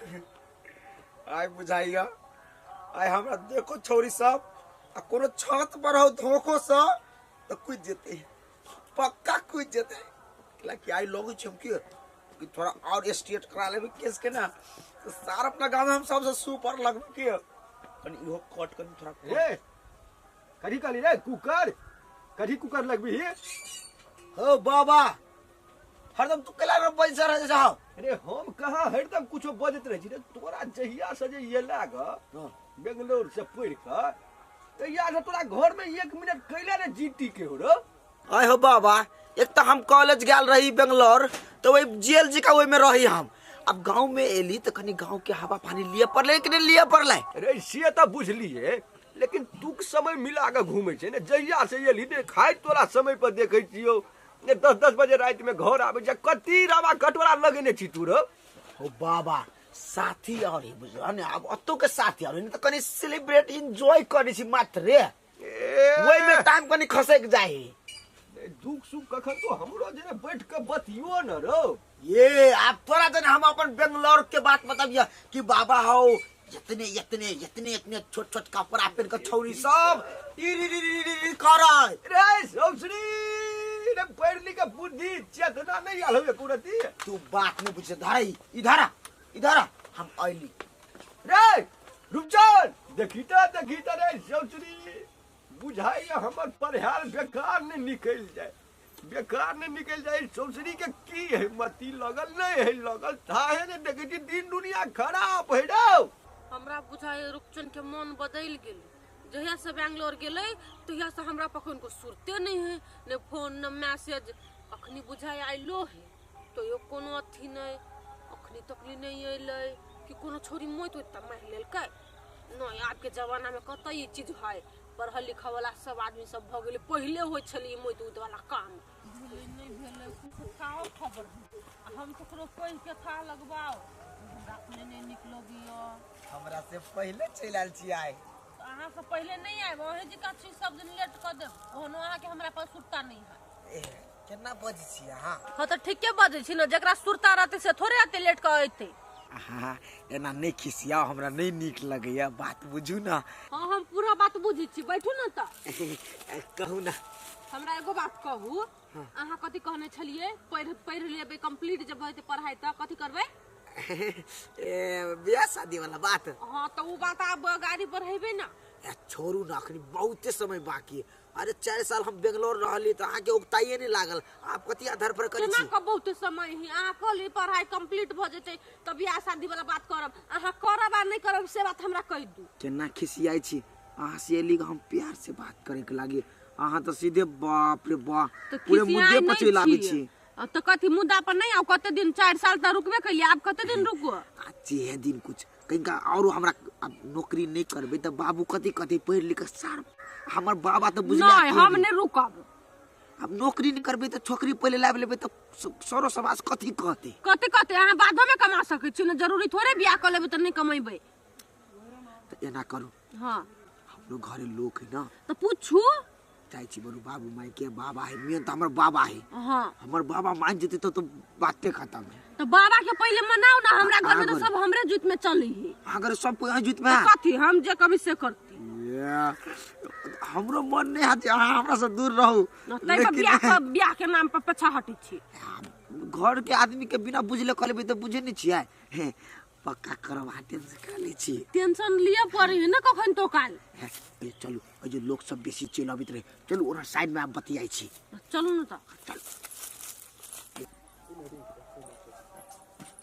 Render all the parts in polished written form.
आइ बुझाइया आइ हमरा देखो छौरी सब आ कोनो छत पर हो धोखो से तऽ कूदि जेतै, पक्का कूदि जेतै। कि आइ लगै छै हम कि थोड़ा और स्ट्रेट करा लेबै केस के ना, तो सार अपना गाँव में हम सबसे सुपर लगबै के। कनी इहो कट कनी थोड़ा ए कथी कहली रे? कुकर कथी कुकर लगबी? हो बाबा, हरदम तू केला रे पैसा रह जाओ। अरे हम कहाँ हरदम कुछो बजैत रहै छी रे? तोरा जहिया से जे एला ग बेंगलोर से पढ़ि कऽ, तहिया से तोरा घर में 1 मिनट कैला रे जीटी के हो रो? आय हो बाबा, एक तो हम कॉलेज गेल रही बेंगलोर, तो वही जेल जी का वही में रही हम। अब गांव में एली तो कनी गांव के हवा पानी लिए पड़ले कि नहीं लिए पड़ले? अरे से तो बुझलिए, लेकिन तू समय मिला के घूमे छै ने। जहिया से एली ने खाइ तोरा समय पर देखै छियौ ने, 10-10 बजे राति में घर आबै छै। कती रवा कटोरा लगेने छी तू रो? हो बाबा, साथी और ही बुझल ने, अब अतो के साथी और तो कनी सेलिब्रेट एंजॉय करै छी मात्र रे, ओहि में टाइम कनी खसक जाए। दुख सुख कखन तो हमरो जे बैठ के बतियो न रो। ये आप तोरा जन हम अपन बेंगलोर के बात बताबिया कि बाबा हो इतने इतने इतने इतने छोट छोट कपड़ा पहन के छौरी सब ई री री री री री करे। रे सौसरी रे, पढ़ लिख के बुद्धि चेतना नहीं आल होवे कुरती। तू बात नहीं बुझे, धरा इधर आ, इधर आ, हम आइली। रे रुपचन देखी त रे सौसरी, बुझाइए हमर पढ़ायल बेकार नहीं निकल जाए, बेकार नहीं निकल जाए। सौसरी के की है मती लगल नहीं है लगल था है ने, देखे छी दिन दुनिया खराब है रे। हमरा बुझाइए रुपचन के मन बदल गेल, जहिया से बैंगलोर गेलै तहिया से हमरा पखन को सुरते नहीं है, ने फोन न मैसेज। अखनी बुझाइ आइलो है तो यो कोनो अथी नहीं, अखनी तकली नहीं अइलै कि कोनो छोरी मोइत उत मारि लेलकै। नहीं, आबके जमाना में कतऽ ई चीज है, पढ़ल लिखल वाला सब आदमी सब भऽ गेलै। पहिले होइ छलै मोइत उत वाला काम। नहि भेलै कुछ थाहो खबर, हम ककरो कहि के था लगबाओ, हमरा अपने नहीं नीक लगैया। हमरा से पहिले चलि आयल छी आइ। अहाँ से पहिले नहीं आयब, अहें जकाँ छी सब दिन लेट कऽ देब, ओहनो अहाँके हमरा पर सुरता नहीं है। केना बजै छी अहाँ? हाँ तऽ ठीके बजै छी ने, जकरा सुरता रहतै से थोड़े एते लेट कऽ अयतै। हाँ एना नहीं खिसियाओ, हमरा नहीं नीक लगैया, बात बुझू ना। हाँ हम पूरा बात बुझै छी, बैठू ना तऽ। कहू ना। हमरा एगो बात कहू, अहाँ कथी कहने छलियै? पढ़ि लेबै कंप्लीट जब हेतै पढ़ाइ तऽ कथी करबै? बियाह शादी वाला बात। हाँ तऽ उ बात आब गाड़ी बढ़ेबै ना। छोड़ू ना, अखनी बहुते समय बाकी है। अरे 4 साल हम बेंगलोर रहली तो अहाँके उगताइए नहीं लागल, आप कथी आधार पर करै छी? केना बहुत समय है, अहाँ कहली पढ़ाई कंप्लीट भ जेतै तऽ बियाह शादी वाला बात करब, अहाँ करब आ नहीं करब से बात हमरा कहि दू। केना खिसियाइ छी अहाँ से? एली हम प्यार से बात करे के लागी, अहाँ तो सीधे बाप रे बाप पूरे मुद्दे पर चलि आबै छी। तो कथी मुद्दा पर नहीं आउ? कते दिन 4 साल तऽ रुकबे कलियै, आब कते दिन रुकू? आ जे दिन कुछ कहीं और हमरा अब नौकरी नहीं करबे तऽ बाबू कथी कथी पढ़ि लिख सार हमर बाबा तऽ बुझले नहीं, हम नहीं रुकब। अब नौकरी नहीं करबे तऽ छोकरी पहिले लाबि लेबे तऽ सरो समाज कथी कहते? कथी कहते? अहाँ बादो में कमा सकै छी ने, जरूरी थोड़े बियाह कऽ लेबै तऽ नहीं कमेबै। तऽ एना करू, हाँ हमरो घरे लोक है ना, तऽ पूछू। चाहे छी बरू बाबू माई के बाबा है, मेन तऽ हमर बाबा है। हाँ हमर बाबा मान जेतै तो बाते खत्म है। तो बाबा के पहले मनाओ ना, हमरा घर में तो सब हमरे जुत में चली है। अगर सब कोई जुत में कथी हम जे कभी से करती। हमरो मन नहीं हाथ अहाँ हमरा से दूर रहू, लेकिन बियाह के नाम पर पछा हटै छी। घर के आदमी के बिना बुझले कहले तऽ बुझे नहीं छियै। पक्का करब, अहाँ टेंशन कर लै छी। टेंशन लिअ पड़ै है ना कखन तो काल। चलू, जे लोक सब बेसी चलि अबैत रहे, चलू ओना साइड में आब बतियाइ छी। चलू न तऽ चलू।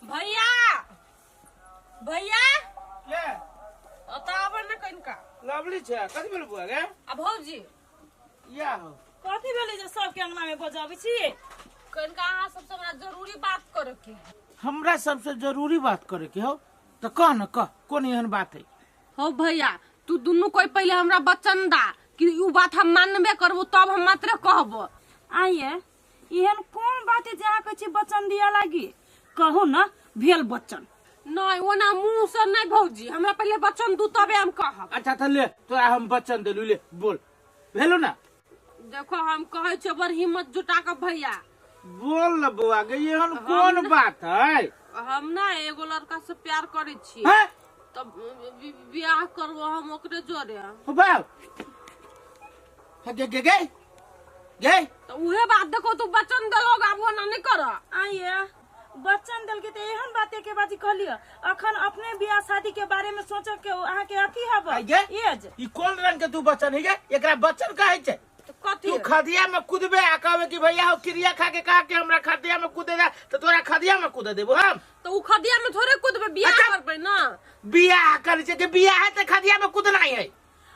भैया भैया के ओतऽ आबै ने कनिका। लवली छै, कथी भेल बुआ गे? आ भौजी या हो कथी भेलै जे सबके अंगना में बजाबै छी? कनिका अहाँ सबसे हमरा जरूरी बात करे के। हमरा सबसे जरूरी बात करे के हो तऽ कह न, कह कोन एहन बात है? हो भैया, तू दुनू कोई पहले हमरा वचन दा कि उ बात हम मानबे करबो तब हम मात्र कहबो। आइए एहन कोन बात है जे अहाँ कहै छी वचन दिया लागी? कहू न भेल वचन। नहीं ओना मुंह से नहीं भौजी, हमरा पहले वचन दू तबे हम कहब। अच्छा तऽ ले तोरा हम वचन देलू, ले बोल भेलो ना? देखो हम कहै छियै बड़ हिम्मत जुटा के भैया। बोल न बौआ गे, एहन कोन बात है? हम ना एगो लड़का से प्यार करे छी। हैं? तब बियाह करबो हम ओकरे जोरे। हो बाप गे गे गे गे तो उहे बात देखो तू वचन देलो आब ओना नहीं कर। आइए बच्चन दल के एहन बाते के बाजी कहलिए अखन अपने बियाह शादी के बारे में सोच के अहाँ के अथी हब एज ई कोन रंग के तू बच्चन है एकरा बच्चन कहै छै? तो कथी तू खदिया में कूदबे आ कहबे कि भैया हो क्रिया खा के कहा कि हमरा खदिया में कूदे दे तो तोरा खदिया में कूदे देबो हम। तो उ खदिया में थोड़े कूदबे, बियाह करबे ना। बियाह करै छै के बियाह है त खदिया में कूदना है।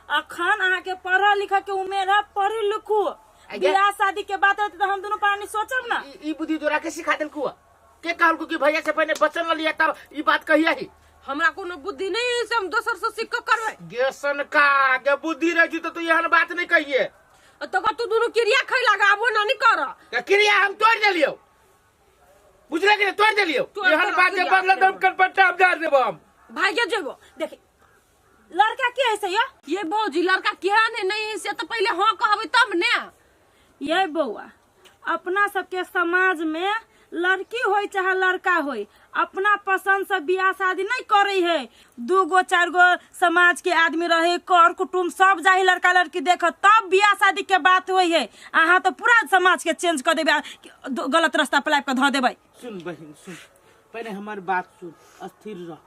अखन अहाँ के पढ़ल लिखल के उमेर है, पढ़ी लिखू, बियाह शादी के बात है तो हम दोनों प्राणी सोचब ना। ई बुद्धि तोरा के सिखा देलकू के कहलकू कि भैया से पहले बचन ल लिया तब ई बात कहिया ही? हमरा कोनो बुद्धि नहीं है से हम दोसर से सीख के करबै। गेसन का गे बुद्धि रही तो तू एहन बात नहीं कहिए। तो तू दोनों क्रिया खै लगा आबो ना नहीं कर। के क्रिया हम तोड़ देलियो, बुझले कि नहीं? तोड़ देलियो। एहन बात जे बदल दम कर पट्टा हम झाड़ देबो हम। भाग्य जेबो देखि लड़का के है से यो? ये भौजी लड़का केहन है नहीं है से तो पहले हां कहबै तब ने। ये बौआ अपना सबके समाज में लड़की होय चाहे लड़का होय अपना पसंद से बियाह शादी नहीं करे है। दू गो चार गो समाज के आदमी रहे, कर कुटुम्ब सब जाहि लड़का लड़की देख तब बियाह शादी के बात होय है। अहाँ तो पूरा समाज के चेंज कर देबै, गलत रास्ता पर लाबि के धऽ देबै। सुन बहिन सुन, पहले हमार बात सुन, स्थिर रह।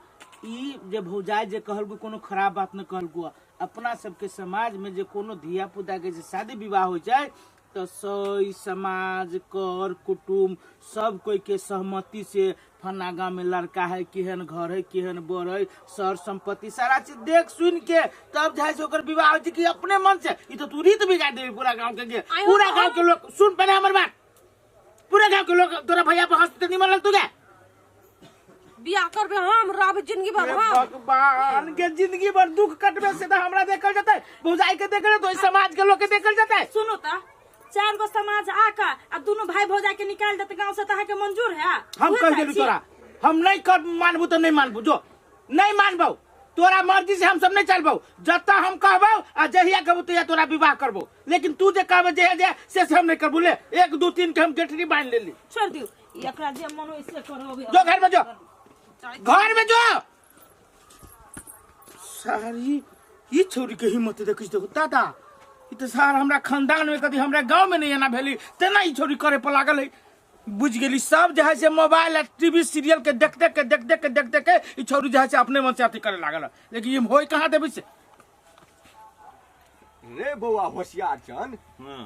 ई जे भौजाई जे कहलगो कोनो खराब बात न कहलगो। अपना सबके समाज में जे कोनो धिया पुता के जे शादी विवाह हो जाए तो सही समाज कर कुटुम्ब सब कोई के सहमति से फन्ना गांव में लड़का है, केहन घर है, केहन बर है, सर संपत्ति सारा चीज देख सुन के तब जाए से ओकर विवाह हो कि अपने मन से। ई तो तू रीत बिगाड़ देबी पूरा गांव के। पूरा गांव के लोग सुन पहले हमर बात, पूरा गांव के लोग तोरा भैया पर हंसते नहीं मनल तू के बियाह करबे हम रहबे जिंदगी भर। हम भगवान के जिंदगी भर दुख कटबे से तो हमरा देखल जतै, भौजाई के देखल जतै, समाज के लोग के देखल जतै। सुनो ता चार गो समाज आका आ दोनों भाई भौजाई के निकाल देते गांव से, तहा के मंजूर है? हम कह देलु तोरा हम नहीं कर मानबू तो नहीं मानबू, जो नहीं मानबू तोरा मर्जी से हम सब नहीं चलबू। जत्ता हम कहबो आ जहिया कहबू तहिया तोरा विवाह करबो, लेकिन तू जे कहबे जे जे से हम नहीं करबू। ले 1 2 3 के हम गेठरी बांध लेली। छोड़ दियो एकरा जे मन होय से करबो। जो घर में जो, घर में जो। सारी ई छोरी के हिम्मत देखिस देखो दादा, ई तो सार हमरा खानदान में कदी हमरा गांव में नहीं एना भेली तेना ई छोरी करे पर लागल है। बुझ गेली सब जे है से मोबाइल आ टीवी सीरियल के देख देख के देख देख के देख देख के ई छोरी जे है से अपने मन से अथी करे लागल है। लेकिन ई होय कहाँ देबी से रे बौआ होशियार चन।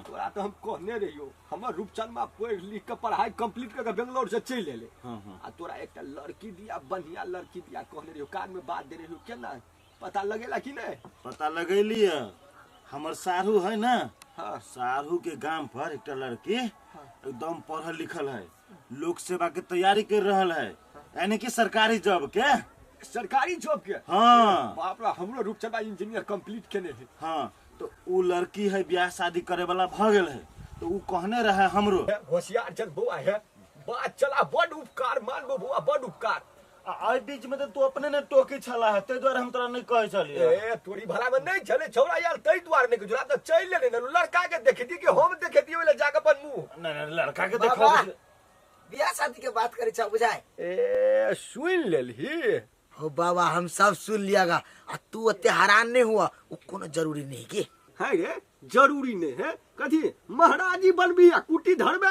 तोरा तो हम कहने रहियो हमर रूपचंद पढ़ लिख के पढ़ाई कंप्लीट करके बेंगलोर से चलि एलै आ तोरा एकटा लड़की दिया, बढ़िया लड़की दिया कहने रहियो, कान में बात दे रहियो, केना पता लगेला कि नहीं? पता लगेली है। हमर सारू है ना, हाँ। सारू के गांव पर एक लड़की एकदम पढ़ल लिखल है, लोक सेवा के तैयारी कर रहल है, यानी कि सरकारी जॉब के। सरकारी जॉब के? हाँ। बाप रे, हमरो रूपचंद इंजीनियर कंप्लीट केने है। हाँ, तो उ लड़की है ब्याह शादी करे वाला भ गेल है, तो उ कहने रहे हमरो। होशियार चल बौआ है बात चला, बड़ उपकार मानबो बौआ, बड़ उपकार। आ बीच में तो तू अपने ने टोकी छला है, ते द्वारे हम तोरा नहीं कहै छलियै। ए तोरी भला में नहीं छले छौड़ा यार, तै द्वारे नहीं जुड़ा तो चल ले ने लड़का के देखती कि हम देखती ओले जाके अपन मुंह। नहीं नहीं लड़का के देखो, बियाह शादी के बात करे छ बुझाए। ए सुन लेलही हो बाबा, हम सब सुन लियागा आ तू अते हैरान नहीं हुआ, उ कोनो जरूरी नहीं के है रे, जरूरी नहीं है कथी महाराजी बनबी आ कुटी धरबे।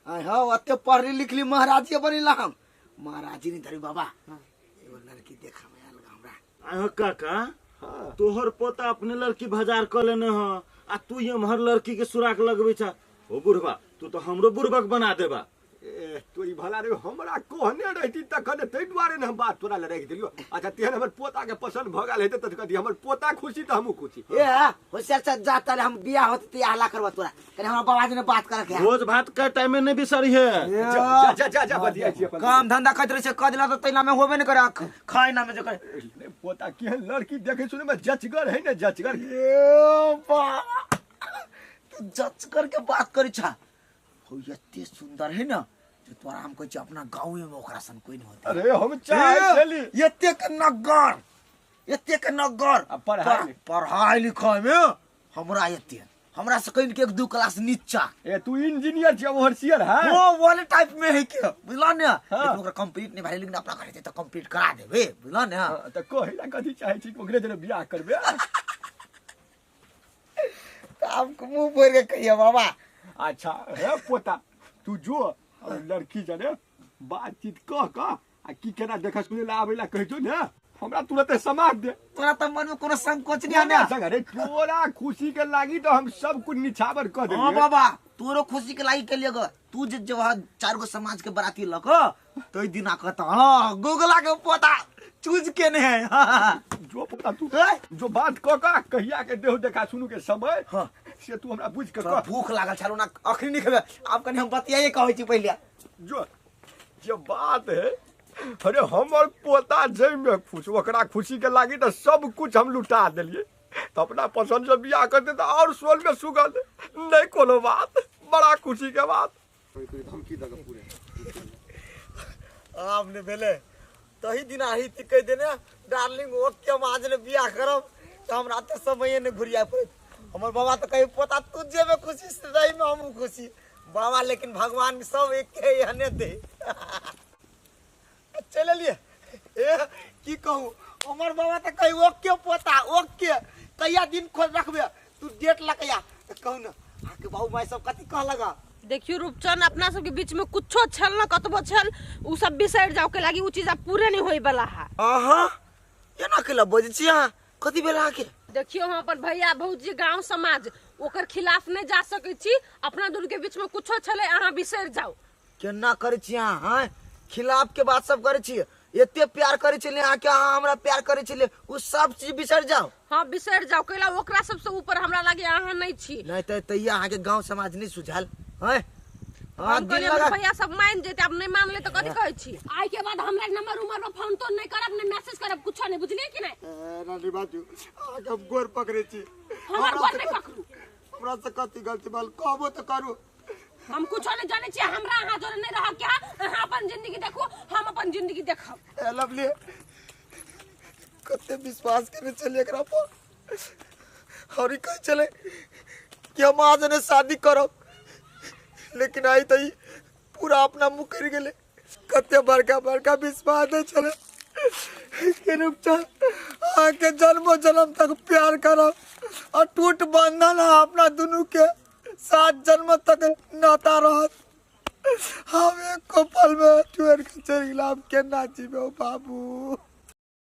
हां अते पढ़ली लिखली महाराजी बनिला हम, महाराजी नहीं धरी बाबा। एगो लड़की देखा में आयल हमरा। आहो काका, हां तोहर पोता अपने लड़की बाजार क लेने ह आ तू एमहर लड़की के सुराग लगबै छ। ओ बुढ़बा तू तो हमरो बुढ़बक बना देबा। ए तोरी भला रे, हमरा कहने रहती तखन तै दुआरे ने हम बात तोरा ले राखि देलियो। अच्छा तेहन हमर पोता के पसंद भ गेल हेतै त कथी हमर पोता खुशी त हमहू खुशी। ए होशियार से जा तले हम बियाह होत त हल्ला करबा तोरा, कने हमरा बाबाजी ने बात कर के भोज भात के टाइम में नहीं बिसरी है। जा जा जा जा बतिया छी अपन काम धंधा करत रहे से क दिला त तैना में होबे न करे, खाय ना में जे करे। ने पोता केहन लड़की देखे सुने में जचगर है ने, जचगर। ए बाबा तू जचगर के बात करी छा, हो एते सुंदर है ना जो तोरा हम कहै छी अपना गांव में ओकरा सन कोई नहीं होता। अरे हम चाहे छली एते के नगर, एते के नगर पढ़ाई पढ़ाई लिखाई में हमरा एते हमरा से कहीं के एक दू क्लास नीचा। ए तू इंजीनियर छ ओवरसियर है। वो वाले टाइप में है के बुझला ने, लेकिन ओकरा कंप्लीट नहीं भाई, लेकिन अपना घरे त कंप्लीट करा देबे बुझला ने। हां त कहिला कथि चाहे छी ओकरे जरे बियाह करबे? त आपको मुंह भर के कहिया बाबा। अच्छा हे पोता तू जो लड़की जरे बातचीत कह कह आ की केना देखा सुने ला आबे ला कहि जो ने, हमरा तुरंत समाज दे। तोरा त मन में कोनो संकोच नहीं है ना? अरे तोरा खुशी के लागी तो हम सब कुछ निछावर कर देलिए। हां बाबा तोरो खुशी के लागी के लिए गो तू जे जब चार गो समाज के बराती लक तो दिन आकत। हां गोगला के पोता चूज के ने है। जो पोता तू जो बात क का कहिया के देह देखा सुनु के समय। हां से तू हमरा बुझ के कह। भूख लागल छलो ना अखनी नहीं खेबे आप कनी हम बतियाए कहै छी पहिले। जो जे बात है अरे हमर पोता जै में खुश ओकरा खुशी के लागी तो सब कुछ हम लुटा देलिए, तो अपना पसंद से बियाह करते तो और सोल में सुगंध नहीं कोनो बात, बड़ा खुशी के बात। आपने भेले तही दिन आही ती कह देने डार्लिंग ओके हम आज ने बियाह करब तो हमरा त समय ने घुरिया पड़त। हमर बाबा तो कहे पोता तू जेबे खुशी से रही में हम खुशी बाबा, लेकिन भगवान सब एक के एहने दे। चल लिए ए की कहूं हमर बाबा त कहे ओके पोता ओके कहिया दिन खोज रखबे तू डेट लकया कहू ना आके बाबू माई सब कथि कह लगा। देखियो रूपचंद अपना सब के बीच में कुछो छल ना कतबो छल उ सब बिसर जाओ के लागी उ चीज अब पूरे नहीं होई वाला है। आहा ये ना केला बजै छी अहाँ कथि बेला के? देखियो हम अपन भैया भौजी गांव समाज ओकर खिलाफ नहीं जा सकै छी, अपना दुनू के बीच में कुछो छले अहाँ बिसर जाओ। केना करै छी अहाँ? हां खिलाफ के बात सब करै छी, एते प्यार करै छले अहाँ के, अहाँ हमरा प्यार करै छले उ सब चीज बिसर जाओ। हां बिसर जाओ कैला ओकरा सबसे ऊपर हमरा लागे अहाँ नहीं छी। नहीं त तैया अहाँ के गांव समाज नहीं सुझाल हैं? हम कहलिए हमर भैया सब मान जेते, अब नहीं मानले तो कथि कहै छी? आइ के बाद हमरा नंबर उमर पर फोन तो नहीं करब ने मैसेज करब कुछो नहीं, बुझलिए कि नहीं? रानी बाजू अहाँ के हम गोर पकड़े छी। हमर गोर नहीं पकड़ू, हमरा से कथि गलती भेल कहबो त करू। हम कुछो नहीं जाने छी, हमरा अहाँ जोरे नहीं रह के अहाँ अपन जिंदगी देखू हम अपन जिंदगी देखब। ए लवली कते विश्वास करने चले एकरा पर और ई कहै चले कि हम आज ने शादी करब, लेकिन आई तई पूरा अपना मुकर गेले। कते बड़का बड़का विश्वास दे चले के रूपचंद आके जन्मो जन्म तक प्यार करब और टूट बंधन अपना दुनू के 7 जन्म तक नाता रहत। हम एक पल में टूट के चल गेल, अब केना जीबे बाबू।